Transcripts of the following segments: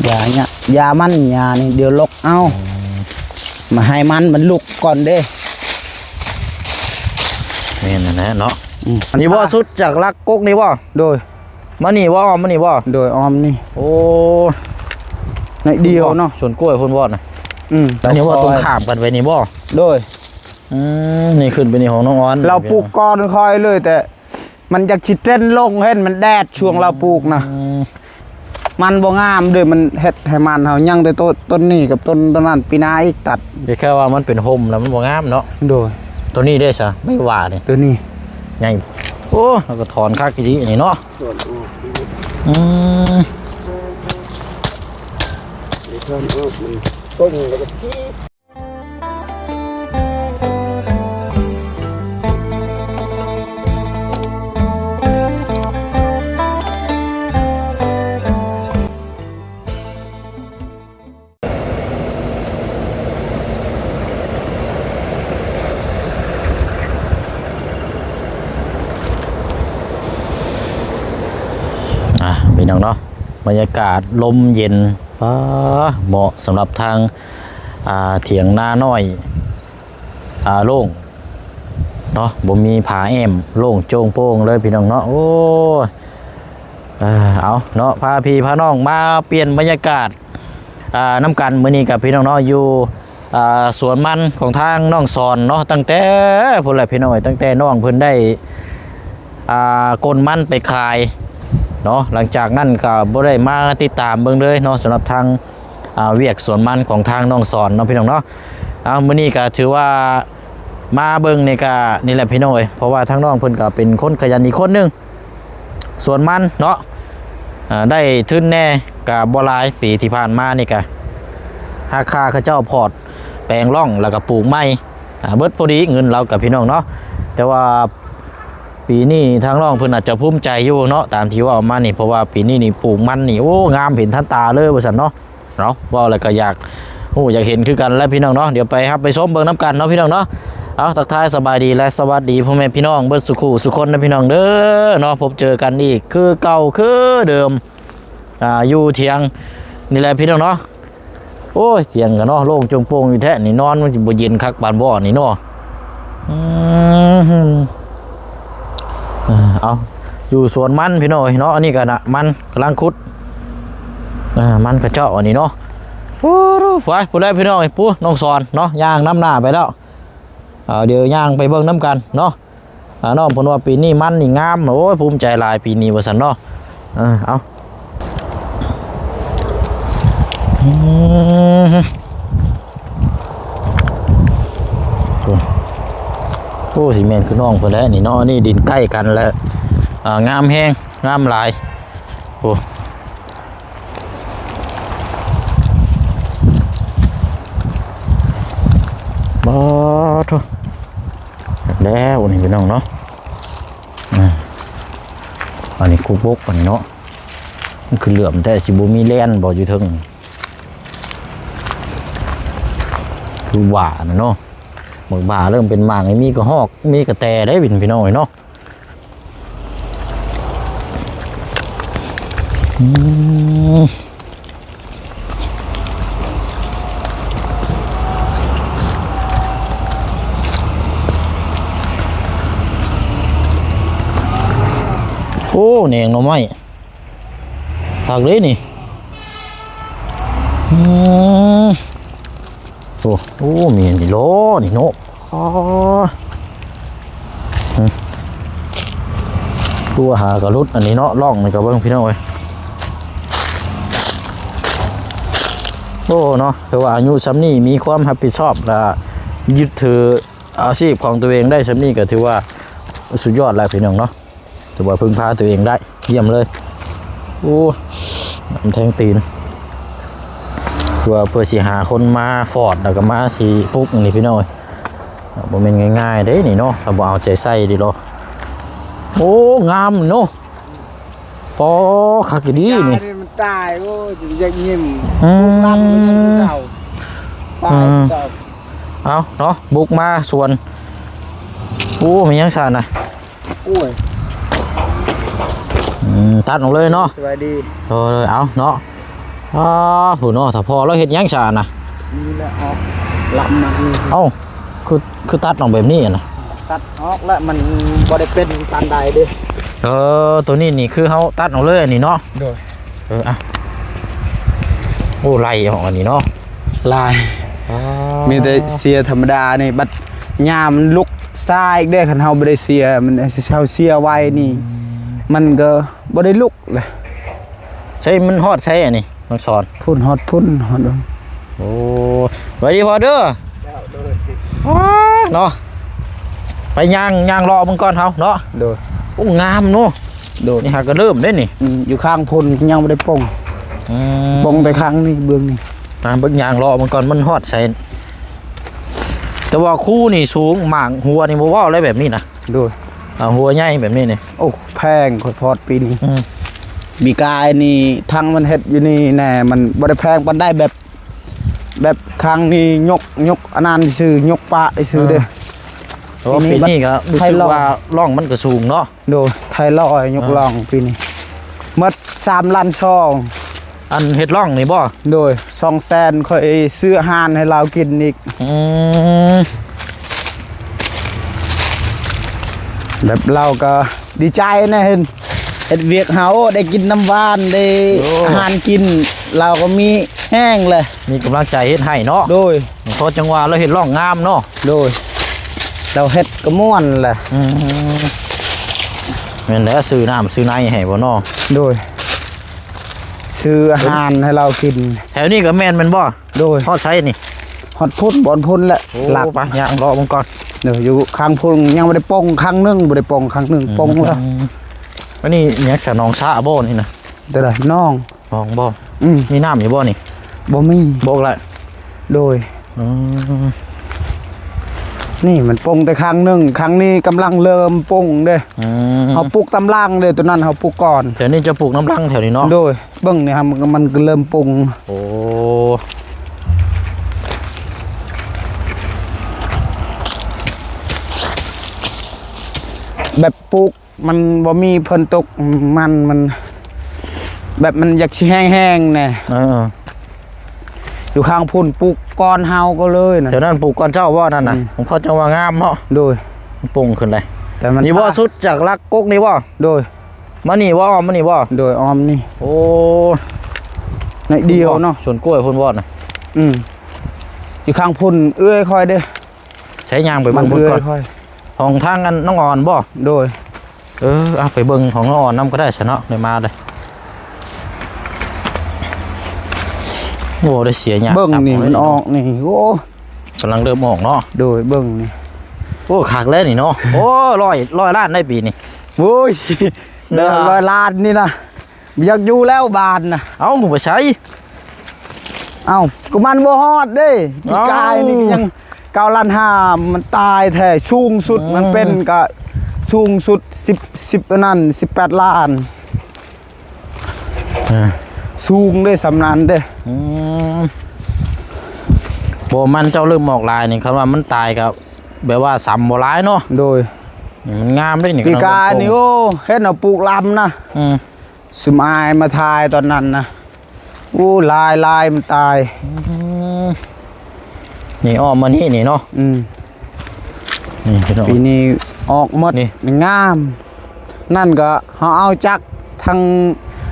ຢ່າ ຢ່າ ຢ່າມັນ ຫຍ້ານີ້ ດຽວລົກເອົາ. ອືມ ມາໃຫ້ມັນ ມັນລຸກກ່ອນເດ້. ແມ່ນຫັ້ນແຫຼະເນາະ. ອືມ ນີ້ບໍ່ ສຸດຈາກຫຼັກກົກນີ້ບໍ່? ໂດຍ. ມານີ້ບໍ່? ອ້ອມມານີ້ບໍ່? ໂດຍ ອ້ອມນີ້. ໂອ້ ໜ້ອຍດຽວເນາະ. ສວນກ້ວຍພຸ້ນບໍ່ນະ? ອືມ ອັນນີ້ບໍ່? ຕົງຂ້າມກັນໄປນີ້ບໍ່? ໂດຍ. ອືມ ນີ້ຂຶ້ນໄປນີ້ຂອງນ້ອງອອນ. ລາວປູກກ່ອນຂ້ອຍເລີຍ ແຕ່ມັນຢາກຊິເຕັ້ນລົງ ເຫັນມັນແດດຊ່ວງລາວປູກນະ. ອືມ ມັນບໍ່ງາມເດ້ ມັນເຮັດໃຫ້ມັນເຮົາຍັງແຕ່ຕົ້ນ ຕົ້ນນີ້ກັບຕົ້ນ ຕົ້ນນັ້ນ ປີໜ້າອີກຕັດ. ແຕ່ແຄ່ວ່າມັນເປັນຮົ່ມແລ້ວມັນບໍ່ງາມເນາະ. ໂດຍ. ໂຕນີ້ເດ້ຊະ ໄມ້ຫວ້ານີ້ ໂຕນີ້ໃຫຍ່. ໂອ້ ເຮົາກໍຖອນຄັກອີ່ຫຼີນີ້ເນາະ. ຖອນອອກ. ອືມ ໄດ້ຖອນອອກ ມັນຕົງແລ້ວກໍ ອ່ະ ພີ່ນ້ອງເນາະ ບັນຍາກາດລົມເຢັນ ປາ ເໝາະສຳລັບທາງ ອ່າ ຖຽງນານ້ອຍ ອ່າ ໂລ່ງເນາະ ບໍ່ມີຜາແອ້ມ ໂລ່ງໂຈ້ງໂປ່ງເລີຍ ພີ່ນ້ອງເນາະ. ໂອ້ຍ ເອີ ເອົາເນາະ ພາພີ່ພານ້ອງມາປ່ຽນບັນຍາກາດ ອ່າ ນຳກັນ ມື້ນີ້ກັບພີ່ນ້ອງເນາະ ຢູ່ ອ່າ ສວນມັນຂອງທາງນ້ອງສອນເນາະ. ຕັ້ງແຕ່ພຸ້ນແຫຼະ ພີ່ນ້ອງເອີຍ ຕັ້ງແຕ່ນ້ອງເພິ່ນໄດ້ ອ່າ ກົນມັນໄປຂາຍເນາະ ຫຼັງຈາກນັ້ນກໍບໍ່ໄດ້ມາຕິດຕາມເບິ່ງເລີຍເນາະ ສຳລັບທາງ ອ່າ ວຽກສວນມັນຂອງທາງນ້ອງສອນເນາະ ພີ່ນ້ອງເນາະ. ເອົາ ມື້ນີ້ກໍຖືວ່າມາເບິ່ງນີ້ກໍນີ້ແຫຼະ ພີ່ນ້ອງເອີຍ ເພາະວ່າທາງນ້ອງເພິ່ນກໍເປັນຄົນຂະຫຍັນອີກຄົນໜຶ່ງ ສວນມັນເນາະ. ອ່າ ໄດ້ທຶນແດ່ກໍບໍ່ຫຼາຍ ປີທີ່ຜ່ານມານີ້ກໍ ຮາຄາເຂົາເຈົ້າພອດແປງຮ່ອງ ແລ້ວກໍປູກໃໝ່ ອ່າ ເບິດພໍດີເງິນລາວກັບ ພີ່ນ້ອງເນາະ. ແຕ່ວ່າປີນີ້ທາງນ້ອງເພິ່ນອາດຈະພູມໃຈຢູ່ເນາະ ຕາມທີ່ເວົ້າມານີ້ ເພາະວ່າປີນີ້ນີ້ປູກມັນນີ້ ໂອ້ ງາມເຫັນທັນຕາເລີຍວ່າຊັ້ນເນາະ. ເນາະ ເວົ້າແລ້ວກໍຢາກຮູ້ຢາກເຫັນຄືກັນແຫຼະ ພີ່ນ້ອງເນາະ. ດຽວໄປຮັບໄປຊົມເບິ່ງນຳກັນເນາະ ພີ່ນ້ອງເນາະ. ເອົາ ທັກທາຍສະບາຍດີ ແລະ ສະຫວັດດີພໍ່ແມ່ພີ່ນ້ອງເບິດສູ່ຄູ່ສູ່ຄົນນະ ພີ່ນ້ອງເດີເນາະ. ພົບເຈີກັນອີກຄືເກົ່າຄືເດີມ ອ່າ ຢູ່ຖຽງນີ້ແຫຼະ ພີ່ນ້ອງເນາະ. ໂອ້ຍ ຖຽງກັນເນາະ ໂລ່ງໂຈງໂປ່ງຢູ່ແທ້ນີ້ ນອນມັນຊິບໍ່ເຢັນຄັກປານບໍ່ນີ້ເນາະ. ອືມ ເອົາ ຢູ່ສວນມັນ ພີ່ນ້ອງເອີຍເນາະ. ອັນນີ້ກໍນະ ມັນກຳລັງຂຸດ ອ່າ ມັນເຂົາເຈົ້າອັນນີ້ເນາະ. ໂອ້ ໄປພຸ້ນແຫຼະ ພີ່ນ້ອງເອີຍ ປູ້ ນ້ອງສອນເນາະ ຍ່າງນຳໜ້າໄປແລ້ວ. ເອົາ ດຽວຍ່າງໄປເບິ່ງນຳກັນເນາະ. ອ່າ ນ້ອງເພິ່ນວ່າປີນີ້ມັນນີ້ງາມ ໂອ້ຍ ພູມໃຈຫຼາຍປີນີ້ວ່າຊັ້ນເນາະ. ເອີ ເອົາ ອືມ ໂອ້ ຊິແມ່ນຄືນ້ອງເພິ່ນແຫຼະນີ້ເນາະ. ອັນນີ້ດິນໃກ້ກັນແລ້ວ ອ່າ ງາມແຮງ ງາມຫຼາຍ. ໂອ້ ບາໂທ ແລ້ວນີ້ ພີ່ນ້ອງເນາະ. ອ່າ ອັນນີ້ຄຸບບົກ ອັນນີ້ເນາະ ມັນຄືເຫຼື້ອມແທ້ ຊິບໍ່ມີແລ່ນບໍ່ຢູ່ເທິງ ຄືຫວ້ານະເນາະ. ໝາກຫວ້າເລີ່ມເປັນໝາກ ມີກະຮອກ ມີກະແຕໄດ໋ ພີ່ນ້ອງເອີຍເນາະ. ອືມ ໂອ້ ແໜງໜໍ່ໄມ້ ຄັກເດ້ນີ້. ອືມ ໂອ້ ໂອ້ ມີອັນນີ້ລໍນີ້ເນາະ. ອໍ ອືມ ຕົວຫາກະຫຼຸດອັນນີ້ເນາະ ລ່ອງນີ້ກະເບິ່ງ ພີ່ນ້ອງເອີຍ. ໂອ້ ເນາະ ຖືວ່າອາຍຸຊ່ຳນີ້ມີຄວາມຮັບຜິດຊອບ ແລະ ຍຶດຖືອາຊີບຂອງຕົວເອງໄດ້ຊ່ຳນີ້ ກະຖືວ່າສຸດຍອດແລ້ວ ພີ່ນ້ອງເນາະ. ຖືວ່າເພິ່ງພາຕົວເອງໄດ້ ຢ້ຽມເລີຍ. ໂອ້ ນ້ຳແທງຕີນ ເພື່ອ ເພື່ອຊິຫາຄົນມາຟອດ ແລ້ວກໍມາຊິປຸກນີ້ ພີ່ນ້ອງເອີຍ ບໍ່ແມ່ນງ່າຍໆເດ້ນີ້ເນາະ ຖ້າບໍ່ເອົາໃຈໃສ່ເດ້ເນາະ. ໂອ້ ງາມເນາະ ປໍ ຄັກອີ່ຫຼີນີ້ ມັນຕາຍ. ໂອ້ຍ ຢາກຍິ້ມ ອືມ ຕາຍ. ເອົາເນາະ ບຸກມາສວນ. ໂອ້ ມີຫຍັງຊະນະ? ໂອ້ຍ ອືມ ຕັດອອກເລີຍເນາະ. ສະບາຍດີ ໂດຍໆ. ເອົາເນາະ ອ້າ ຜູ້ເນາະ ຖ້າພໍ່ລາວເຮັດຫຍັງຊະນະ? ນີ້ແຫຼະ ອອກລຳມານີ້. ເອົ້າ ຄື ຄືຕັດອອກແບບນີ້ນະ? ຕັດອອກແລ້ວ ມັນບໍ່ໄດ້ເປັນປານໃດເດ້. ເອີ ໂຕນີ້ນີ້ຄືເຮົາຕັດອອກເລີຍອັນນີ້ເນາະ? ໂດຍ. ເອີ ອ່ະ ໂອ້ ໄລ່ອອກອັນນີ້ເນາະ ຫຼາຍ. ອ້າ ມີແຕ່ເສຍທຳມະດານີ້ ບັດຍາມລຸກຊ້າອີກເດ້. ຄັນເຮົາບໍ່ໄດ້ເສຍ ມັນ ເຮົາເສຍໄວນີ້ ອືມ ມັນກໍບໍ່ໄດ້ລຸກແຫຼະ. ໃສ ມັນຮອດໃສອັນນີ້ ນ້ອງສອນ? ພຸ້ນ ຮອດພຸ້ນ ຮອດ. ໂອ້ ໄວ້ດີພໍ່ເດີ. ເຈົ້າ ໂດຍ. ອ້າ ເນາະ ໄປຍ່າງ ຍ່າງເລາະເບິ່ງກ່ອນເຮົາເນາະ. ໂດຍ. ໂອ້ ງາມເນາະ. ໂດຍ. ນີ້ຫາກະເລີ່ມເດ້ນີ້. ອືມ ຢູ່ຂ້າງພຸ້ນຍັງບໍ່ໄດ້ປົງ. ອືມ ປົງແຕ່ຂ້າງນີ້ ເບື້ອງນີ້. ອ່າ ເບິ່ງ ຍ່າງເລາະເບິ່ງກ່ອນ ມັນຮອດໃສ. ແຕ່ວ່າຄູນີ້ສູງ ໝາກຫົວນີ້ບໍ່ເວົ້າແລ້ວແບບນີ້ນະ. ໂດຍ. ອ່າ ຫົວໃຫຍ່ແບບນີ້ນີ້. ໂອ້ ແພງ ຂ້ອຍພອດປີນີ້. ອືມ ປີກາຍນີ້ທັງມັນເຮັດຢູ່ນີ້ແນ່ ມັນບໍ່ໄດ້ແພງປານໃດ ແບບ ແບບຄັ້ງນີ້ຍົກ ຍົກອັນນັ້ນຊື່ ຍົກປະຊື່ເດ້. ເອີ ປີນີ້ກໍຮູ້ສຶກວ່າລ່ອງມັນກໍສູງເນາະ. ໂດຍ ໄທລອຍຍົກ ອ່າ ລ່ອງປີນີ້ໝົດສາມລ້ານສອງ. ອັນເຮັດລ່ອງນີ້ບໍ່? ໂດຍ ສອງແສນ ຂ້ອຍຊື້ອາຫານໃຫ້ລາວກິນອີກ. ອືມ ແບບລາວກໍດີໃຈນະ ເຫັນເຮັດວຽກເຮົາໄດ້ກິນນ້ຳຫວານ ໄດ້ ໂອ້ ອາຫານກິນ ລາວກໍມີແຮງແຫຼະ ມີກຳລັງໃຈເຮັດໃຫ້ເນາະ. ໂດຍ. ເພາະຈັ່ງວ່າລາວເຮັດລ່ອງງາມເນາະ. ໂດຍ. ລາວເຮັດກໍມ່ວນແຫຼະ. ອືມ ແມ່ນແຫຼະ ຊື້ນ້ຳຊື້ໃນໃຫ້ບໍ່ເນາະ. ໂດຍ. ຊື້ອາຫານໃຫ້ລາວກິນ. ແຖວນີ້ກໍແມ່ນ ແມ່ນບໍ່? ໂດຍ. ຮອດໃສນີ້? ຮອດພຸ້ນ ບ່ອນພຸ້ນແຫຼະ. ໂອ້ ຫຼັກ ໄປຍ່າງເລາະເບິ່ງກ່ອນ. ໂດຍ. ຢູ່ຂ້າງພຸ້ນຍັງບໍ່ໄດ້ປົງຄັ້ງໜຶ່ງ ບໍ່ໄດ້ປົງຄັ້ງໜຶ່ງ. ອືມ ປົງແລ້ວ. ອັນນີ້ຫຍັງສະ ໜອງສະບໍ່ນີ້ນະ? ຕົວໃດ? ໜອງ ໜອງບໍ່? ອືມ ມີນ້ຳຢູ່ບໍ່ນີ້? ບໍ່ມີ. ບໍ່ລະ. ໂດຍ. ອືມ ນີ້ມັນປົງແຕ່ຄັ້ງໜຶ່ງ ຄັ້ງນີ້ກຳລັງເລີ່ມປົງເດ້. ອືມ ເຮົາປູກຕາມຫຼັງເດ້ ຕົວນັ້ນເຮົາປູກກ່ອນ. ແຖວນີ້ຈະປູກນຳຫຼັງແຖວນີ້ເນາະ. ໂດຍ. ເບິ່ງນີ້ ມັນ ມັນກໍເລີ່ມປົງ. ໂອ້ ແບບປູກ ມັນບໍ່ມີຝົນຕົກ ມັນ ມັນແບບມັນຢາກຊິແຫ້ງໆແນ່. ເອີ ຢູ່ຂ້າງພຸ້ນປູກກ່ອນເຮົາກໍເລີຍນະ. ແຖວນັ້ນປູກກ່ອນເຈົ້າບໍ່ນັ້ນນະ? ອືມ ຂອງເຂົາຈັ່ງວ່າງາມເນາະ. ໂດຍ. ມັນປົ່ງຂຶ້ນໄດ໋. ແຕ່ມັນ ນີ້ບໍ່ ຕັດ ສຸດຈາກຫຼັກກົກນີ້ບໍ່? ໂດຍ. ມານີ້ບໍ່? ອ້ອມມານີ້ບໍ່? ໂດຍ ອ້ອມນີ້. ໂອ້ ໜ້ອຍດຽວເນາະ. ສວນກ້ວຍພຸ້ນບໍ່ນະ? ອືມ ຢູ່ຂ້າງພຸ້ນເອື້ອຍຂ້ອຍເດ້. ໃຊ້ຍ່າງໄປເບິ່ງພຸ້ນກ່ອນ. ຂອງທາງອັນນ້ອງອອນບໍ່? ໂດຍ. ເອີ ເອົາໄປເບິ່ງຂອງນ້ອງອອນນຳກໍໄດ້ຊະເນາະ ໄດ້ມາເລີຍ. ໂອ້ ໄດ້ເສຍຫຍ້າ. ເບິ່ງນີ້ ມັນອອກນີ້. ໂອ້ ກຳລັງເລີ່ມອອກເນາະ. ໂດຍ. ເບິ່ງນີ້. ໂອ້ ຄັກແລ້ວນີ້ເນາະ. ໂອ້ ຮ້ອຍ ຮ້ອຍລ້ານໄດ້ປີນີ້. ໂອ້ຍ ເດີ ຮ້ອຍລ້ານນີ້ນະ. ບໍ່ຢາກຢູ່ແລ້ວບ້ານນະ. ເອົ້າ ໄປໃສ? ເອົ້າ ກໍມັນບໍ່ຮອດເດ້. ເອົ້າ ປີກາຍນີ້ກໍຍັງເກົ້າລ້ານຫ້າ ມັນຕາຍແທ້. ສູງສຸດ ອືມ ມັນເປັນກະສູງສຸດສິບ ສິບອັນນັ້ນ ສິບແປດລ້ານ. ອ່າ ສູງເດ້ ສ່ຳນັ້ນເດ້. ອືມ ບໍ່ ມັນເຈົ້າເລີ່ມອອກຫຼາຍນີ້ ຄັນວ່າມັນຕາຍກໍແບບວ່າສ່ຳບໍ່ຫຼາຍເນາະ. ໂດຍ. ນີ້ມັນງາມເດ້ນີ້. ປີກາຍນີ້ ໂອ້ ເຫັນເອົາປູກລຳນະ. ອືມ ຊຸມອ້າຍມາຖ່າຍຕອນນັ້ນນະ. ໂອ້ ຫຼາຍໆ ມັນຕາຍ. ອືມ ນີ້ອ້ອມມານີ້ນີ້ເນາະ. ອືມ ນີ້ພີ່ນ້ອງ ປີນີ້ອອກໝົດ. ນີ້ ນີ້ງາມ. ນັ້ນກໍເຮົາເອົາຈັກທາງ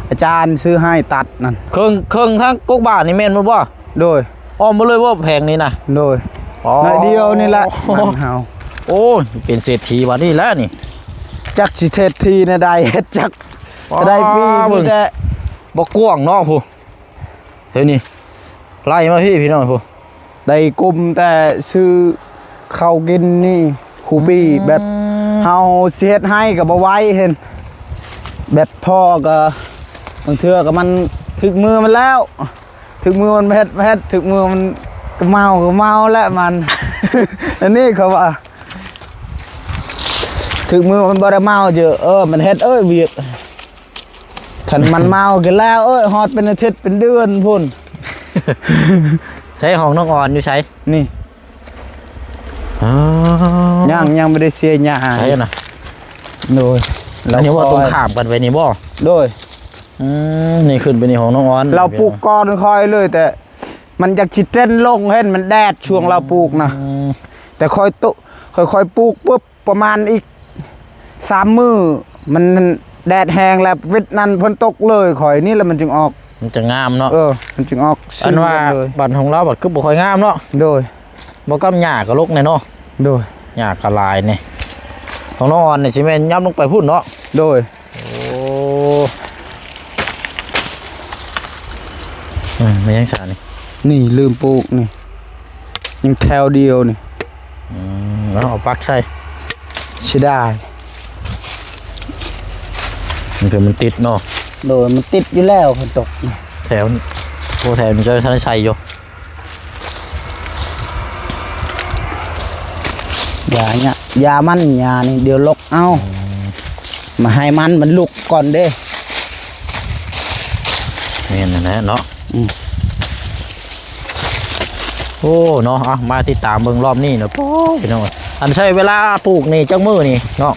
ອາຈານຊື້ໃຫ້ຕັດນັ້ນ. ເຄິ່ງ ເຄິ່ງທາງກົກບ້ານນີ້ແມ່ນໝົດບໍ່? ໂດຍ. ອ້ອມໝົດເລີຍບໍ່ແຜງນີ້ນະ? ໂດຍ. ອໍ ໜ້ອຍດຽວນີ້ແຫຼະ ບ້ານເຮົາ. ໂອ້ຍ ເປັນເສດຖີບັດນີ້ແຫຼະນີ້. ຈັກຊິເສດຖີແນວໃດ ເຮັດຈັກ ອໍ ໄດ້ປີ ເບິ່ງ ມີແຕ່ ບໍ່ກວ້າງເນາະ ຜູ້ ເຮັດນີ້ ໄລ່ມາພີ້ ພີ່ນ້ອງ ຜູ້ ໄດ້ກຸມແຕ່ຊື້ເຂົ້າກິນນີ້ ຄູປີ. ອືມ ແບບເຮົາຊິເຮັດໃຫ້ກໍບໍ່ໄຫວ ເຫັນ ແບບພໍກໍບາງເທື່ອກໍມັນຖືກມືມັນແລ້ວ. ຖືກມືມັນເຮັດ ເຮັດ ຖືກມືມັນກໍເມົາ ກໍເມົາແຫຼະມັນ. ອັນນີ້ເຂົາວ່າ ຖືກມືມັນບໍ່ໄດ້ເມົາເຈີ ເອີ ມັນເຮັດ ເອີ ວຽກ. ຄັນມັນເມົາກໍແລ້ວ ເອີ ຮອດເປັນອາທິດເປັນເດືອນພຸ້ນ. ໃສ ຫ້ອງນ້ອງອອນຢູ່ໃສ? ນີ້ ອໍ ຍັງ ຍັງບໍ່ໄດ້ເສຍຫຍ້າ. ໃສນະ? ໂດຍ. ອັນນີ້ວ່າ ແລ້ວ ຕົງຂ້າມກັນໄວ້ນີ້ບໍ່? ໂດຍ. ອືມ ນີ້ຂຶ້ນໄປນີ້ຂອງນ້ອງອອນ ລາວປູກກ່ອນຂ້ອຍເລີຍ ແຕ່ມັນຢາກຊິເຕັນລົງ ເຫັນມັນແດດຊ່ວງລາວປູກນະ ອືມ ແຕ່ຂ້ອຍຕຸ ຂ້ອຍໆປູກປຶບ ປະມານອີກສາມມື້ ມັນ ມັນແດດແຮງແລ້ວ ວິດນັ້ນຝົນຕົກເລີຍ ຂ້ອຍນີ້ແຫຼະມັນຈຶ່ງອອກ ມັນຈະງາມເນາະ ເອີ ມັນຈຶ່ງອອກ ອັນວ່າ ເລີຍ ບັດຂອງລາວບັດຄືບໍ່ຄ່ອຍງາມເນາະ ໂດຍ ບໍ່ກັບຫຍ້າກໍລົກແດ່ເນາະ ໂດຍ ຫຍ້າກໍຫຼາຍນີ້ ຂອງນ້ອງອອນນີ້ຊິແມ່ນຫຍັບລົງໄປພຸ້ນເນາະ ໂດຍ ໂອ້ ອືມ ແມ່ນຫຍັງຊະນີ້ ນີ້ລືມປູກນີ້ ຍັງແຖວດຽວນີ້ ອືມ ເອົາ ເອົາປັກໃສ່ ເສຍດາຍ ມັນຄືມັນຕິດເນາະ ໂດຍ ມັນຕິດຢູ່ແລ້ວ ຝົນຕົກ ແຖວ ໂອ້ ແຖວນີ້ເຈົ້າທັນໃສ່ຢູ່ ຢ່າ ຢ່າ ຢ່າມັນ ຢ່ານີ້ ດຽວລົກເອົາ ອືມ ມາໃຫ້ມັນ ມັນລຸກກ່ອນເດ້ ແມ່ນນັ້ນແຫຼະເນາະ ອືມ ໂອ້ ເນາະ ເອົາ ມາຕິດຕາມເບິ່ງລອບນີ້ເນາະ ໂອ້ຍ ພີ່ນ້ອງ ອັນໃຊ້ເວລາປູກນີ້ຈັກມື້ນີ້ເນາະ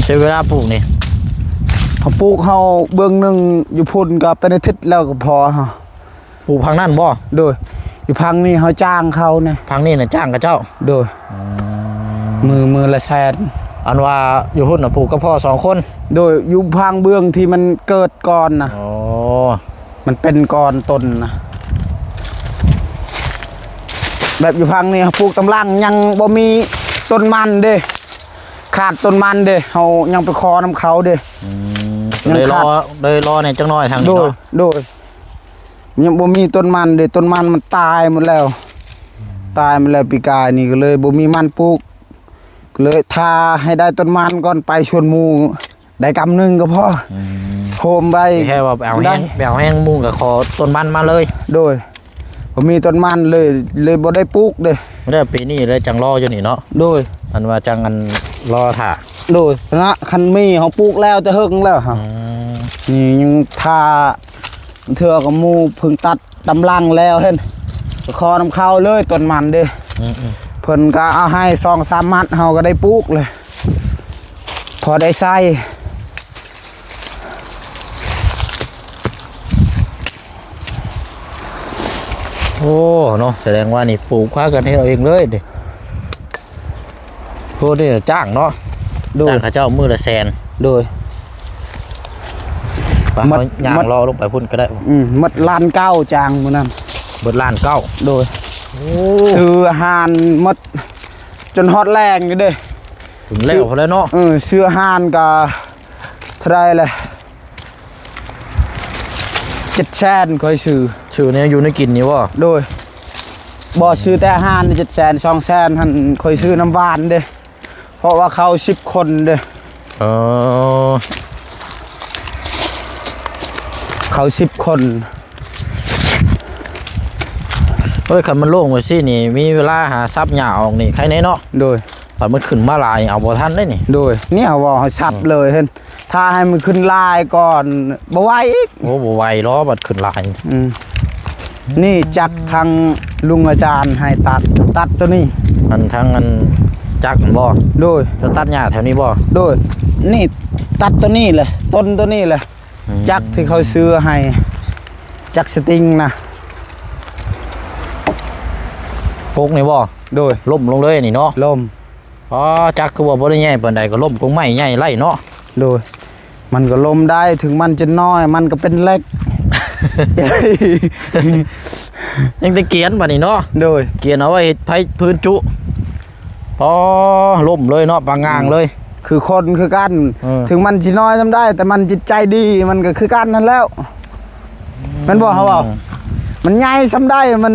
ໃຊ້ເວລາປູກນີ້ ເຮົາປູກ ເຮົາເບື້ອງໜຶ່ງຢູ່ພຸ້ນກໍເປັນອາທິດແລ້ວກໍພໍ ປູກພັງນັ້ນບໍ່? ໂດຍ ຢູ່ພັງນີ້ເຮົາຈ້າງເຂົານະ ພັງນີ້ນະຈ້າງເຂົາເຈົ້າ ໂດຍ ອືມ ມື້ ມື້ລະແສນ ອັນວ່າຢູ່ພຸ້ນນະປູກກັບພໍ່ສອງຄົນ ໂດຍ ຢູ່ພັງເບື້ອງທີ່ມັນເກີດກ່ອນນະ ອໍ ມັນເປັນກ່ອນຕົ້ນນະ ແບບຢູ່ພັງນີ້ເຮົາປູກຕາມຫຼັງ ຍັງບໍ່ມີຕົ້ນມັນເດ້ ຂາດຕົ້ນມັນເດ້ ເຮົາຍັງໄປຂໍນຳເຂົາເດ້ ອືມ ຍັງຂາດ ເລີຍລໍ ເລີຍລໍແດ່ຈັກໜ້ອຍທາງນີ້ເນາະ ໂດຍ ໂດຍ ຍັງບໍ່ມີຕົ້ນມັນເດ້ ຕົ້ນມັນມັນຕາຍໝົດແລ້ວ ອືມ ຕາຍໝົດແລ້ວ ປີກາຍນີ້ກໍເລີຍບໍ່ມີມັນປູກ ກໍເລີຍຖ້າໃຫ້ໄດ້ຕົ້ນມັນກ່ອນ ໄປສວນໝູ່ ໄດ້ກຳໜຶ່ງກໍພໍ ອືມ ໂຮມໄວ້ ແຄ່ວ່າໄປເອົາແຮງ ໄປເອົາແຮງໝູ່ກໍຂໍຕົ້ນມັນມາເລີຍ ໂດຍ ບໍ່ມີຕົ້ນມັນເລີຍ ເລີຍບໍ່ໄດ້ປູກເດ້ ແລ້ວປີນີ້ເລີຍຈັ່ງລໍຢູ່ນີ້ເນາະ ໂດຍ ອັນວ່າຈັ່ງອັນລໍຖ້າ ໂດຍ ນະ ຄັນມີເຮົາປູກແລ້ວແຕ່ເຫິງແລ້ວ ອືມ ນີ້ຍັງຖ້າ ເທື່ອກໍໝູ່ເພິ່ງຕັດຕຳຫຼັງແລ້ວ ເຫັນ ຂໍນຳເຂົາເລີຍຕົ້ນມັນເດ້ ອືມໆ ເພິ່ນກໍເອົາໃຫ້ສອງສາມມັດ ເຮົາກໍໄດ້ປູກເລີຍ ພໍໄດ້ໃຊ້ ໂອ້ ເນາະ ສະແດງວ່ານີ້ປູກພາກັນເຮັດເອົາເອງເລີຍເດ້ ໂອ້ ນີ້ຈ້າງເນາະ ໂດຍ ຈ້າງເຂົາເຈົ້າມື້ລະແສນ ໂດຍ ໄປ ໝົດ ເຮົາຍ່າງ ໝົດ ເລາະລົງໄປພຸ້ນກໍໄດ້ ອືມ ໝົດລ້ານເກົ້າຈ້າງມື້ນັ້ນ ເບິດລ້ານເກົ້າ ໂດຍ ໂອ້ ຊື້ອາຫານໝົດ ຈົນຮອດແລງຢູ່ເດ້ ເຖິງແລ້ວພຸ້ນແຫຼະເນາະ ເອີ ຊື້ອາຫານກໍເທົ່າໃດລະ ເຈັດແສນຂ້ອຍຊື້ ຊື້ແນວຢູ່ແນວກິນນີ້ບໍ່? ໂດຍ ບໍ່ ຊື້ແຕ່ອາຫານເຈັດແສນ ສອງແສນຫັ້ນ ຂ້ອຍຊື້ນ້ຳຫວານເດ້ ເພາະວ່າເຂົ້າສິບຄົນເດ້ ເອີ ເຂົ້າສິບຄົນ ໂອ້ຍ ຄັນມັນໂລ່ງໄປຊີ້ນີ້ ມີເວລາຫາສັບຫຍ້າອອກນີ້ ໄຄແນ່ເນາະ ໂດຍ ຄັນມັນຂຶ້ນມາຫຼາຍ ເອົາບໍ່ທັນເດ້ນີ້ ໂດຍ ນີ້ເຮົາເວົ້າໃຫ້ສັບເລີຍ ເຫັນ ຖ້າໃຫ້ມັນຂຶ້ນຫຼາຍກ່ອນ ບໍ່ໄຫວອີກ ໂອ້ ບໍ່ໄຫວດອກ ບັດຂຶ້ນຫຼາຍ ອືມ ນີ້ຈັກທາງລຸງອາຈານໃຫ້ຕັດ ຕັດໂຕນີ້ ອັນທາງອັນຈັກຫັ້ນບໍ່? ໂດຍ ຈະຕັດຫຍ້າແຖວນີ້ບໍ່? ໂດຍ ນີ້ຕັດໂຕນີ້ແຫຼະ ຕົ້ນໂຕນີ້ແຫຼະ ອືມ ຈັກທີ່ເຂົາຊື້ໃຫ້ ຈັກສະຕິງນະ ກົກນີ້ບໍ່? ໂດຍ ລົ້ມລົງເລີຍນີ້ເນາະ ລົ້ມ ອໍ ຈັກຄືວ່າບໍ່ໄດ້ໃຫຍ່ປານໃດ ກໍລົ້ມກົກໄມ້ໃຫຍ່ໄລ່ເນາະ ໂດຍ ມັນກໍລົ້ມໄດ້ ເຖິງມັນຈະນ້ອຍ ມັນກໍເປັນເຫຼັກ ຍັງແຕ່ກຽນບາດນີ້ເນາະ ໂດຍ ກຽນເອົາໄວ້ເຮັດໄຟຟືນຈຸ ອໍ ລົ້ມເລີຍເນາະ ປາງງາງເລີຍ ອືມ ຄືຄົນຄືກັນ ເອີ ເຖິງມັນຊິນ້ອຍສ່ຳໃດ ແຕ່ມັນຈິດໃຈດີ ມັນກໍຄືກັນຫັ້ນແລ້ວ ອືມ ແມ່ນບໍ່ເຮົາເວົ້າ ມັນໃຫຍ່ສ່ຳໃດ ມັນ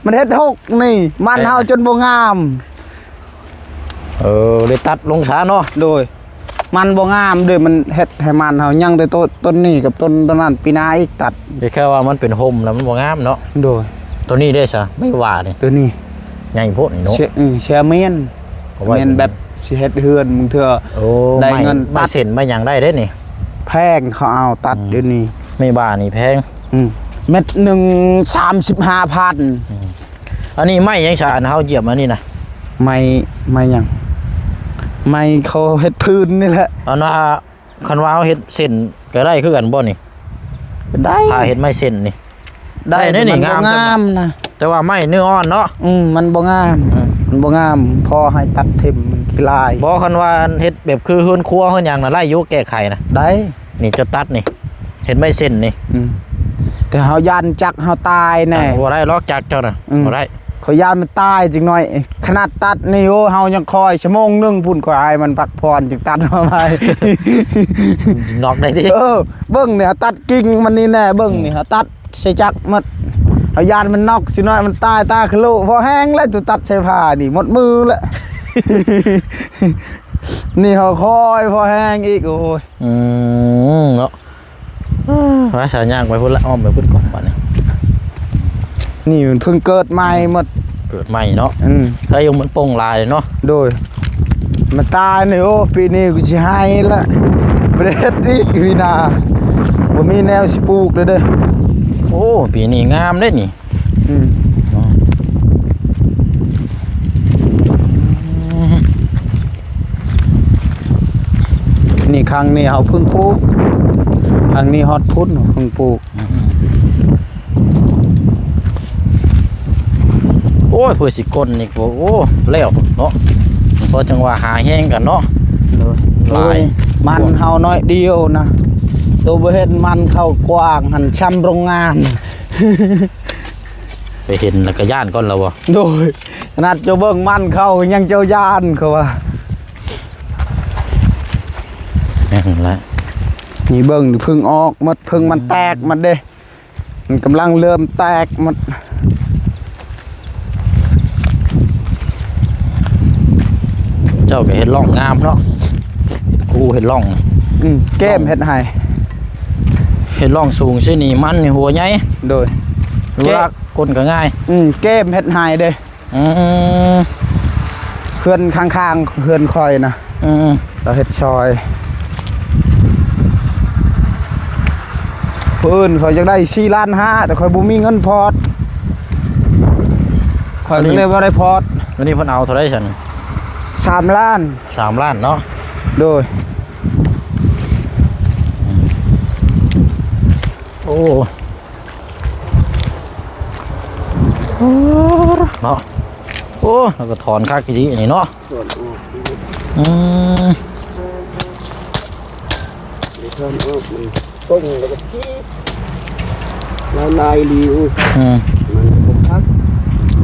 ມັນເຮັດຫົກນີ້ ມັນເຮົາຈົນບໍ່ງາມ ເອີ ໄດ້ຕັດລົງຊະເນາະ ໂດຍ ມັນບໍ່ງາມເດ້ ມັນເຮັດໃຫ້ມັນເຮົາຍັງແຕ່ຕົ້ນ ຕົ້ນນີ້ກັບຕົ້ນ ຕົ້ນນັ້ນ ປີໜ້າອີກຕັດ ແຕ່ແຄ່ວ່າມັນເປັນຮົ່ມແລ້ວມັນບໍ່ງາມເນາະ ໂດຍ ໂຕນີ້ເດ້ຊະ ໄມ້ຫວ້ານີ້ ໂຕນີ້ໃຫຍ່ໂພດນີ້ເນາະ ເຊ ເອີ ເຊຍມຽນ ແມ່ນແບບຊິເຮັດເຮືອນ ບາງເທື່ອ ໂອ້ ໄດ້ເງິນ ໄມ້ ໄມ້ເສັ້ນໄມ້ຫຍັງໄດ້ເດ້ນີ້ ແພງ ເຂົາເອົາຕັດ ອືມ ດຽວນີ້ ໄມ້ຫວ້ານີ້ແພງ ອືມ ເມັດໜຶ່ງສາມສິບຫ້າພັນ ອືມ ອັນນີ້ໄມ້ຫຍັງຊະ ອັນເຮົາຢຽບອັນນີ້ນະ ໄມ້ ໄມ້ຫຍັງ ໄມ້ເຂົາເຮັດຟືນນີ້ແຫຼະ ອັນວ່າ ຄັນວ່າເຮົາເຮັດເສັ້ນກໍໄດ້ຄືກັນບໍ່ນີ້? ໄດ້ ຖ້າເຮັດໄມ້ເສັ້ນນີ້ ໄດ້ ໄດ້ເດ້ນີ້ ມັນບໍ່ງາມ ງາມນະ ແຕ່ວ່າໄມ້ເນື້ອອ່ອນເນາະ. ອືມ ມັນບໍ່ງາມ ອືມ ມັນບໍ່ງາມ ພໍໃຫ້ຕັດຖິ້ມ ມັນຂີ້ລາຍ. ບໍ່ ຄັນວ່າເຮັດແບບຄືເຮືອນຄົວເຮືອນຫຍັງນະ ໄດ້ຢູ່ ແກ້ໄຂນະ ໄດ້. ນີ້ເຈົ້າຕັດນີ້ ເຮັດໄມ້ເສັ້ນນີ້ ອືມ ແຕ່ເຮົາຢ້ານຈັກເຮົາຕາຍແນ່. ບໍ່ໄດ້ລອກຈັກເຈົ້ານະ ອືມ ບໍ່ໄດ້. ຂ້ອຍຢ້ານມັນຕາຍຈັກໜ້ອຍ ຂະໜາດຕັດນີ້ ໂອ້ ເຮົາຍັງຄອຍຊົ່ວໂມງໜຶ່ງພຸ້ນ ຂ້ອຍໃຫ້ມັນພັກຜ່ອນຈຶ່ງຕັດມາໃໝ່. ນອກໄດ້ຕິ? ເອີ ເບິ່ງນີ້ ເຮົາຕັດກິ່ງມັນນີ້ແນ່ ເບິ່ງນີ້ ອືມ ເຮົາຕັດໃສ່ຈັກໝົດ ເຮົາຢ້ານມັນນອກ ຊິໜ້ອຍມັນຕາຍຕາຄະໂລ. ພໍແຮງແລ້ວ ຕົວຕັດໃສ່ຜ້ານີ້ ໝົດມືແລ້ວ. ນີ້ເຮົາຄອຍພໍແຮງອີກ ໂອ້ຍ. ອືມ ເນາະ ວ່າສາຍຍ່າງໄປພຸ້ນລະ ອ້ອມໄປພຸ້ນກ່ອນບາດນີ້. ນີ້ມັນເພິ່ງເກີດໃໝ່ໝົດ ເກີດໃໝ່ເນາະ. ອືມ ໄດ້ຢູ່ ມັນປົ່ງຫຼາຍເນາະ. ໂດຍ ມັນຕາຍນີ້ ໂອ້ ປີນີ້ກູຊິໄຫ້ລະ ບໍ່ໄດ້ເຮັດອີກປີໜ້າ ບໍ່ມີແນວຊິປູກແລ້ວເດີ້. ໂອ້ ປີນີ້ງາມເດ້ນີ້. ອືມ ນີ້ຄັ້ງນີ້ເຮົາເພິ່ງປູກ ຄັ້ງນີ້ຮອດພຸ້ນເພິ່ງປູກ. ອືມ ໂອ້ຍ ເພື່ອຊິກົ້ນນີ້ກໍ ໂອ້ ແລ້ວເນາະ ເພາະຈັ່ງວ່າຫາແຮງກັນເນາະ. ໂດຍ ຫຼາຍ ໂອ້ຍ ມັນເຮົາໜ້ອຍດຽວນະ ໂຕບໍ່ເຫັນມັນເຂົາກວ້າງຫັ້ນ ຊ່ຳໂຮງງານ. ໄປເຫັນແລ້ວກໍຢ້ານກ່ອນແລ້ວບໍ່? ໂດຍ ຂະໜາດເຈົ້າເບິ່ງມັນເຂົາຍັງເຈົ້າຢ້ານ ເຂົາວ່າ. ແມ່ນແຫຼະ ນີ້ເບິ່ງ ເພິ່ງອອກໝົດ ເພິ່ງມັນແຕກໝົດເດ້ ມັນກຳລັງເລີ່ມແຕກໝົດ. ເຈົ້າກໍເຮັດຮ່ອງງາມເນາະ ເຮັດຄູເຮັດຮ່ອງ. ອືມ ແກ້ມເຮັດໃຫ້ ເຮັດຮ່ອງສູງຊີ້ນີ້ ມັນນີ້ຫົວໃຫຍ່. ໂດຍ ເວລາ ແກ້ມ ກົ້ນກໍງ່າຍ. ອືມ ແກ້ມເຮັດໃຫ້ເດ້. ອືມ ເຮືອນຂ້າງໆເຮືອນຂ້ອຍນະ. ອືມ ລາວເຮັດຊ່ອຍ. ຜູ້ອື່ນເຂົາຢາກໄດ້ສີ່ລ້ານຫ້າ ແຕ່ຂ້ອຍບໍ່ມີເງິນຜ່ອນ ຂ້ອຍກໍເລີຍບໍ່ໄດ້ຜ່ອນ. ອັນນີ້ເພິ່ນເອົາເທົ່າໃດຊັ້ນ? ສາມລ້ານ. ສາມລ້ານເນາະ. ໂດຍ ໂອ້ ເນາະ. ໂອ້ ລາວກໍຖອນຄັກອີ່ຫຼີອັນນີ້ເນາະ. ຖອນອອກ ອືມ ໄດ້ຖອນອອກ ມັນຕົງແລ້ວກໍພີບ ລາວລາຍດີ. ອືມ ມັນບໍ່ຄັກ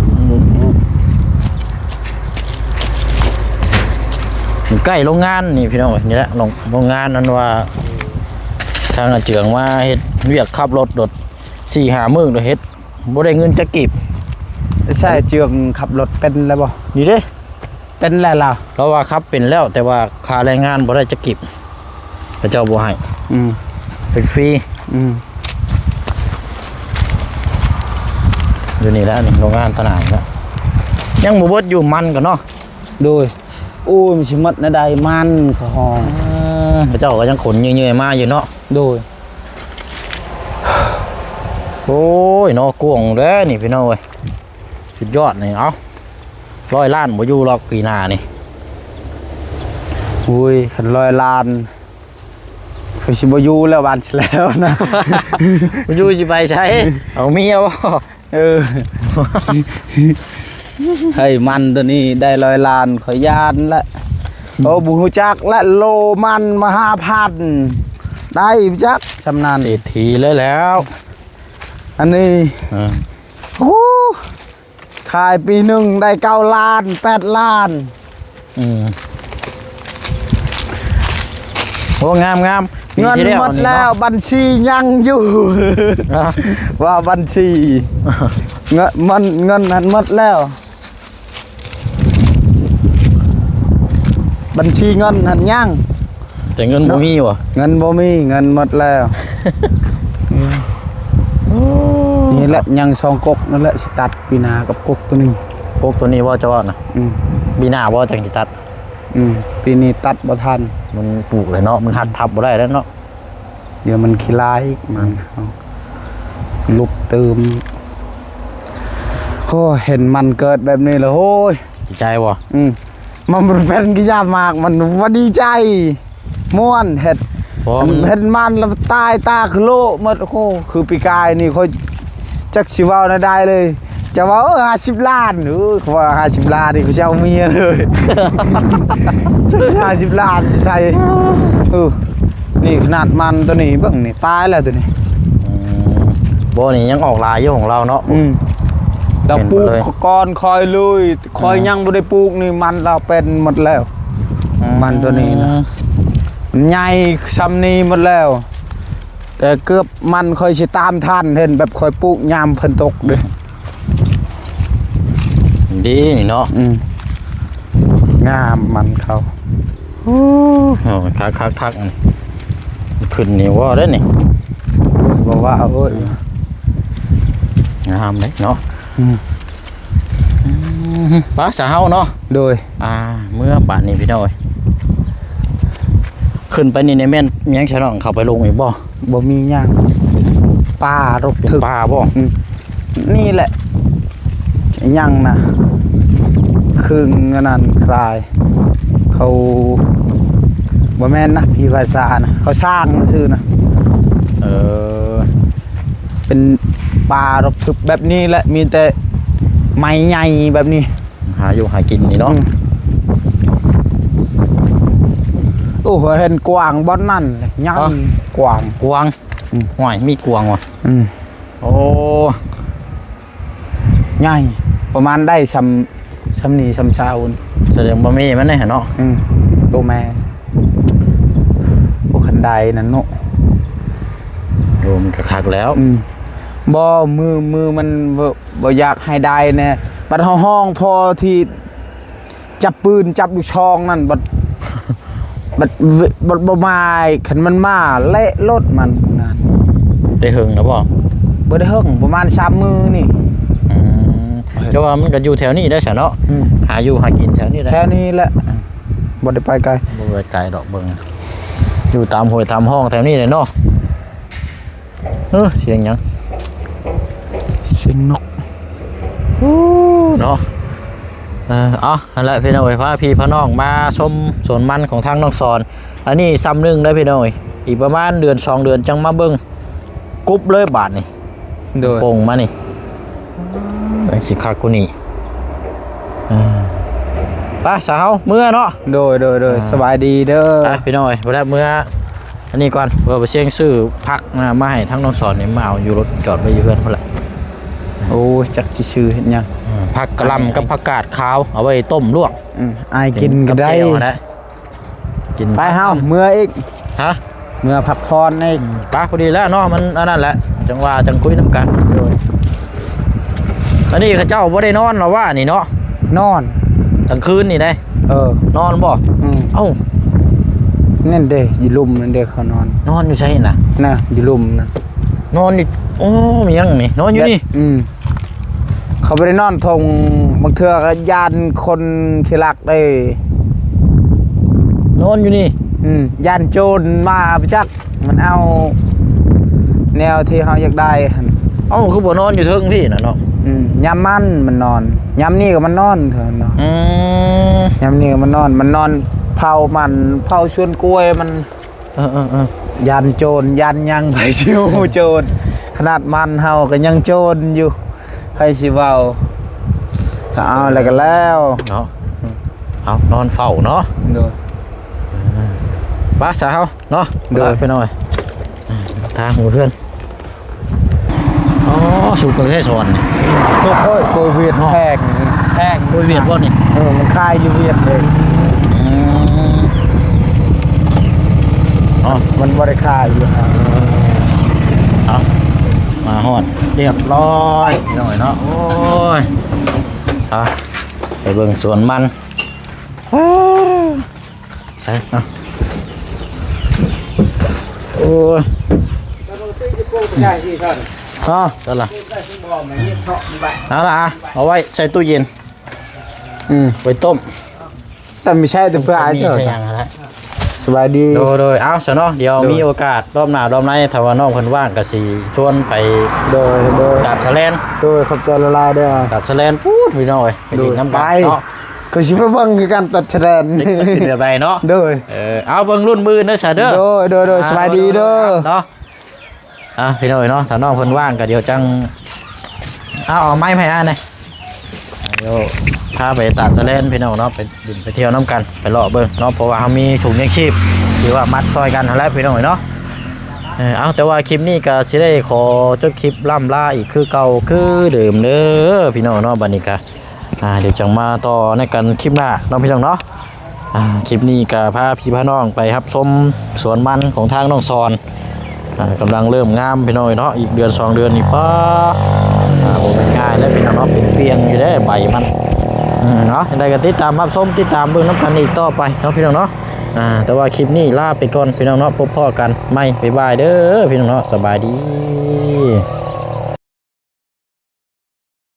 ມັນບໍ່ອອກ. ຢູ່ໃກ້ໂຮງງານນີ້ພີ່ນ້ອງເອີຍ ນີ້ແຫຼະ ໂຮງ ໂຮງງານນັ້ນວ່າ ທາງອາເຈືອງມາເຮັດວຽກຂັບລົດ ລົດສີ່ຫ້າມື້ ລະເຮັດ ບໍ່ໄດ້ເງິນຈັກກີບ. ໃຊ້ເຈືອງຂັບລົດເປັນແລ້ວບໍ່? ນີ້ເດ້ ເປັນແລ້ວລາວ ລາວວ່າຂັບເປັນແລ້ວ ແຕ່ວ່າຄ່າແຮງງານບໍ່ໄດ້ຈັກກີບ ເຂົາເຈົ້າບໍ່ໃຫ້. ອືມ ເປັນຟຣີ. ອືມ ຢູ່ນີ້ແຫຼະ ນີ້ໂຮງງານຕະໜາມແລ້ວ ຍັງບໍ່ເບິດຢູ່ມັນກໍເນາະ. ໂດຍ ໂອ້ຍ ມັນຊິໝົດແນວໃດມັນກໍຮອງ. ເອີ ເຂົາເຈົ້າກໍຍັງຂົນເຫຍື່ອຍໆມາຢູ່ເນາະ. ໂດຍ ໂອ້ຍ ເນາະ ກວ້າງເດ້ນີ້ພີ່ນ້ອງເອີຍ ສຸດຍອດນີ້. ເອົາ ຮ້ອຍລ້ານບໍ່ຢູ່ຫຼອກປີໜ້ານີ້. ໂອ້ຍ ຄັນຮ້ອຍລ້ານ ຂ້ອຍຊິບໍ່ຢູ່ແລ້ວ ບ້ານຊິແລ້ວນະ. ບໍ່ຢູ່ຊິໄປໃສ? ເອົາເມຍບໍ່? ເອີ ໃຫ້ມັນໂຕນີ້ໄດ້ຮ້ອຍລ້ານ ຂ້ອຍຢ້ານລະ. ໂອ້ ບໍ່ຮູ້ຈັກລະ ໂລມັນມາຫ້າພັນ ໄດ້ຈັກຊ່ຳນັ້ນ ເສດຖີເລີຍແລ້ວ. ອັນນີ້ ເອີ ໂອ້ ຂາຍປີໜຶ່ງໄດ້ເກົ້າລ້ານ ແປດລ້ານ. ອືມ ໂອ້ ງາມໆ. ເງິນໝົດແລ້ວ ບັນຊີຍັງຢູ່. ຮະ? ວ່າບັນຊີ ເງິນ ມັນ ເງິນຫັ້ນໝົດແລ້ວ ບັນຊີເງິນຫັ້ນຍັງ ແຕ່ເງິນບໍ່ມີຫວາ? ເງິນບໍ່ມີ ເງິນໝົດແລ້ວ. ໂອ້ ນີ້ແຫຼະ ຍັງສອງກົກນັ້ນແຫຼະ ຊິຕັດປີໜ້າກັບກົກໂຕນີ້. ກົກໂຕນີ້ບໍ່ເຈົ້າວ່ານະ? ອືມ ປີໜ້າບໍ່ຈັ່ງຊິຕັດ? ອືມ ປີນີ້ຕັດບໍ່ທັນ ມັນປູກແລ້ວເນາະ ມັນຫັກທັບບໍ່ໄດ້ແລ້ວເນາະ. ດຽວມັນຂີ້ລາຍອີກ ມັນເຮົາລຸກຕື່ມ. ໂອ້ ເຫັນມັນເກີດແບບນີ້ແລ້ວ ໂອ້ຍ ດີໃຈບໍ່? ອືມ ມັນບໍ່ເປັນກິຢາມາກ ມັນວ່າດີໃຈ ມ່ວນ ເຮັດ ເພາະວ່າມັນ ເຫັນມັນແລ້ວຕາຍຕາຄືໂລະໝົດ. ໂອ້ໂຫ ຄືປີກາຍນີ້ຂ້ອຍຈັກຊິເວົ້າແນວໃດເລີຍ. ຈະວ່າ ເອີ ຫ້າສິບລ້ານ ເອີ ເຂົາວ່າຫ້າສິບລ້ານນີ້ເຂົາຊິເອົາເມຍເລີຍ. ຈັກຊິຫ້າສິບລ້ານຊິໃສ່ ເອີ ນີ້ຂະໜາດມັນໂຕນີ້ເບິ່ງນີ້ ຕາຍແລ້ວໂຕນີ້. ອືມ ບໍ່ ນີ້ຍັງອອກຫຼາຍຢູ່ຂອງລາວເນາະ. ອືມ ລາວປູກກ່ອນຂ້ອຍເລີຍ ຂ້ອຍ ອືມ ຍັງບໍ່ໄດ້ປູກນີ້ ມັນລາວເປັນໝົດແລ້ວ. ອືມ ມັນໂຕນີ້ນະ ມັນໃຫຍ່ຊ່ຳນີ້ໝົດແລ້ວ ແຕ່ເກືອບມັນຂ້ອຍຊິຕາມທັນ ເຫັນແບບຂ້ອຍປູກຍາມເພິ່ນຕົກເດ້. ດີນີ້ເນາະ. ອືມ ງາມມັນເຂົາ. ໂອ້ ຄັກໆໆ ຂຶ້ນນີ້ເວົ້າໄດ້ນີ້. ໂອ້ຍ ບໍ່ວ່າ ໂອ້ຍ ງາມເດ້ເນາະ. ອືມ ອືມ ໄປຊະເຮົາເນາະ. ໂດຍ ອ່າ ເມືອບາດນີ້ພີ່ນ້ອງເອີຍ. ຂຶ້ນໄປນີ້ແມ່ນຫຍັງຊະນ້ອງ ເຂົ້າໄປລົງອີກບໍ່? ບໍ່ມີຫຍັງ ປ່າລົກທຶກ. ເປັນປ່າບໍ່? ອືມ ນີ້ແຫຼະ ຫຍັງນະ ເຄື່ອງອັນນັ້ນຄລາຍ ເຂົາ ບໍ່ແມ່ນນະ ຜີພາສານະ ເຂົາສ້າງຊື່ນະ. ເອີ ເປັນປ່າລົກທຶກແບບນີ້ແຫຼະ ມີແຕ່ໄມ້ໃຫຍ່ແບບນີ້. ຫາຢູ່ຫາກິນນີ້ເນາະ. ອືມ ໂອ້ ເຫັນກວາງບ່ອນນັ້ນ ຫຍັງ ຮະ? ກວາງ ກວາງ. ອືມ ຫ້ວຍ ມີກວາງຫວາ? ອືມ ໂອ້ ໃຫຍ່ ປະມານໄດ້ຊ່ຳ ຊ່ຳນີ້ຊ່ຳຊາວ. ສະແດງວ່າແມ່ມັນແນ່ເນາະ. ອືມ ໂຕແມ່ ໂອ້ ຄັນໄດ້ນັ້ນເນາະ. ໂອ້ ມັນກະຄັກແລ້ວ. ອືມ ບໍ່ ມື ມືມັນ ບໍ່ຢາກໃຫ້ໄດ້ແນ່ ບັດເຮົາຮ້ອງພໍທີ່ຈັບປືນ ຈັບລູກຊອງນັ້ນ ບັດ ບັດ ບັດບໍ່ມາ ຄັນມັນມາເລະໂລດມັນນັ້ນ. ໄດ້ເຫິງແລ້ວບໍ່? ບໍ່ໄດ້ເຫິງ ປະມານສາມມື້ນີ້. ອືມ ແຕ່ວ່າມັນກະຢູ່ແຖວນີ້ໄດ້ຊະເນາະ. ອືມ ຫາຢູ່ຫາກິນແຖວນີ້ແຫຼະ ແຖວນີ້ແຫຼະ ບໍ່ໄດ້ໄປໄກ ບໍ່ໄປໄກດອກ. ເບິ່ງ ຢູ່ຕາມຫ້ວຍຕາມຮ່ອງແຖວນີ້ແຫຼະເນາະ. ເອີ ສຽງຫຍັງ? ສຽງນົກ. ໂອ້ ເນາະ. ເອີ ເອົາ ຫັ້ນແຫຼະພີ່ນ້ອງເອີຍ ພາພີ່ພານ້ອງມາຊົມສວນມັນຂອງທາງນ້ອງສອນ. ອັນນີ້ຊ່ຳໜຶ່ງເດີພີ່ນ້ອງເອີຍ ອີກປະມານເດືອນສອງເດືອນຈັ່ງມາເບິ່ງ ກຸບເລີຍບາດນີ້. ໂດຍ ໂປ່ງມານີ້ ຈັ່ງຊິຄັກກວ່ານີ້. ເອີ ໄປຊະເຮົາເມືອເນາະ. ໂດຍ ໂດຍ ໂດຍ ອ່າ ສະບາຍດີເດີ. ໄປພີ່ນ້ອງເອີຍ ບໍ່ໄດ້ເມືອ ອັນນີ້ກ່ອນ ເພື່ອໄປຊຽງຊື້ຜັກນະ ມາໃຫ້ທາງນ້ອງສອນນີ້ ມາເອົາຢູ່ລົດ ຈອດໄວ້ຢູ່ເຮືອນພຸ້ນແຫຼະ. ໂອ້ຍ ຈັກຊິຊື້ເຮັດຫຍັງ. ອືມ ຜັກກະຫຼ່ຳກັບຜັກກາດຂາວ ເອົາໄວ້ຕົ້ມລວກ. ອືມ ອາຍກິນກະໄດ້ ກິນ ໄປເຮົາເມືອອີກ. ຮະ? ເມືອພັກຜ່ອນອີກ. ອືມ ໄປ ພໍດີແລ້ວເນາະ ມັນອັນນັ້ນແຫຼະ ຈັ່ງວ່າຈັ່ງຄຸຍນຳກັນ. ໂດຍ ອັນນີ້ເຂົາເຈົ້າບໍ່ໄດ້ນອນລະວ່ານີ້ເນາະ? ນອນ ກາງຄືນນີ້ເດ້. ເອີ ນອນບໍ່? ອືມ ເອົ້າ ນັ້ນເດ້ ຢູ່ລຸ່ມນັ້ນເດ້ ເຂົານອນ. ນອນຢູ່ໃສນະ? ນະ ຢູ່ລຸ່ມນະ ນອນຢູ່. ໂອ້ ມີຫຍັງນີ້ ນອນຢູ່ນີ້. ອືມ ເຂົາບໍ່ໄດ້ນອນທົ່ງ ບາງເທື່ອກະຢ້ານຄົນຂີ້ລັກເດ້. ນອນຢູ່ນີ້. ອືມ ຢ້ານໂຈນມາບໍ່ຈັກ ມັນເອົາແນວທີ່ເຮົາຢາກໄດ້ຫັ້ນ. ເອົ້າ ຄືບໍ່ນອນຢູ່ເທິງພີ້ນະເນາະ? ອືມ ຍາມມັນ ມັນນອນ ຍາມນີ້ກະມັນນອນເທື່ອເນາະ. ອືມ ຍາມນີ້ກະມັນນອນ ມັນນອນເຝົ້າມັນ ເຝົ້າສວນກ້ວຍມັນ. ເອີໆໆ ຢ້ານໂຈນ ຢ້ານຫຍັງ ໃຜຊິຮູ້ໂຈນ. ຂະໜາດມັນເຮົາກະຍັງໂຈນຢູ່ ໃຜຊິເວົ້າ. ກະເອົາແລ້ວກະແລ້ວເນາະ. ເອົາ ນອນເຝົ້າເນາະ. ໂດຍ ໄປຊະເຮົາເນາະ. ໂດຍ ໄປພີ່ນ້ອງເອີຍ ທາງຫົວເຮືອນ. ອໍ ສຸກກະແທ້ສອນນີ້. ໂອ້ຍ ໂກຍຫວຽດແພງ ແພງ. ໂກຍຫວຽດບໍ່ນີ້? ເອີ ມັນຂາຍຢູ່ຫວຽດເດ້. ອືມ ເອົ້າ ມັນບໍ່ໄດ້ຂາຍຢູ່. ເອົາ ມາຮອດຮຽບຮ້ອຍ ພີ່ນ້ອງເນາະ. ໂອ້ຍ ເອົາ ໄປເບິ່ງສວນມັນ. ໃສ່ເນາະ. ໂອ້ຍ ຮະ ຊັ້ນລະ ເອົາລະ ເອົາໄວ້ໃສ່ຕູ້ເຢັນ. ອືມ ໄວ້ຕົ້ມ ແຕ່ມີໃຊ້ແຕ່ເພື່ອອາຍເຈົ້າ. ສະບາຍດີ. ໂດຍໆ ເອົາຊະເນາະ ດຽວ ໂດຍ ມີໂອກາດລອບໜ້າລອບໃນ ຖ້າວ່ານ້ອງເພິ່ນວ່າງກະຊິຊວນໄປ. ໂດຍໆ ຕາດສະແລນ. ໂດຍ ຂອບໃຈຫຼາຍໆເດີ. ຕາດສະແລນພຸ້ນ ພີ່ນ້ອງເອີຍ ໄປຫຼິ້ນນຳກັນເນາະ. ກໍຊິໄປເບິ່ງຄືກັນຕັດຊະແດນ ເຮັດແບບໃດເນາະ. ໂດຍ ເອີ ເອົາເບິ່ງລຸ້ນມື້ອື່ນເດີຊະເດີ. ໂດຍ ໂດຍ ໂດຍ ອ່າ ສະບາຍດີເດີ. ເນາະ ອ່າ ພີ່ນ້ອງເອີຍເນາະ ຖ້ານ້ອງເພິ່ນວ່າງກໍດຽວຈັ່ງ ເອົາ ເອົາໄມ້ໃຫ້ອ້າຍແດ່ ດຽວພາໄປຕາດສະແລນພີ່ນ້ອງເນາະ ໄປຫຼິ້ນໄປທ່ຽວນຳກັນ ໄປເລາະເບິ່ງເນາະ ເພາະວ່າເຮົາມີຖົງຍັງຊີບ ຖືວ່າມັດຊ່ອຍກັນຫັ້ນແຫຼະພີ່ນ້ອງເອີຍເນາະ. ເອີ ເອົາ ແຕ່ວ່າຄລິບນີ້ກໍຊິໄດ້ຂໍຈົບຄລິບລ່ຳລາອີກຄືເກົ່າຄືເດີມເດີພີ່ນ້ອງເນາະ. ບັດນີ້ກໍ ອ່າ ດຽວຈັ່ງມາຕໍ່ໃນກັນຄລິບໜ້າເນາະພີ່ນ້ອງເນາະ. ອ່າ ຄລິບນີ້ກໍພາພີ່ພານ້ອງໄປຮັບຊົມສວນມັນຂອງທາງນ້ອງສອນ ອ່າ ກຳລັງເລີ່ມງາມພີ່ນ້ອງເອີຍເນາະ. ອີກເດືອນສອງເດືອນນີ້ ປ້າ ອ່າ ບໍ່ແມ່ນງ່າຍເດ້ພີ່ນ້ອງເນາະ ເປັນປ່ຽງຢູ່ເດ້ໃບມັນ. ອືມ ເນາະ ຈັ່ງໃດກໍຕິດຕາມຮັບຊົມ ຕິດຕາມເບິ່ງນຳກັນອີກຕໍ່ໄປເນາະພີ່ນ້ອງເນາະ. ອ່າ ແຕ່ວ່າຄລິບນີ້ລາໄປກ່ອນພີ່ນ້ອງເນາະ ພົບພໍ້ກັນໃໝ່ ບາຍບາຍເດີພີ່ນ້ອງເນາະ ສະບາຍດີ.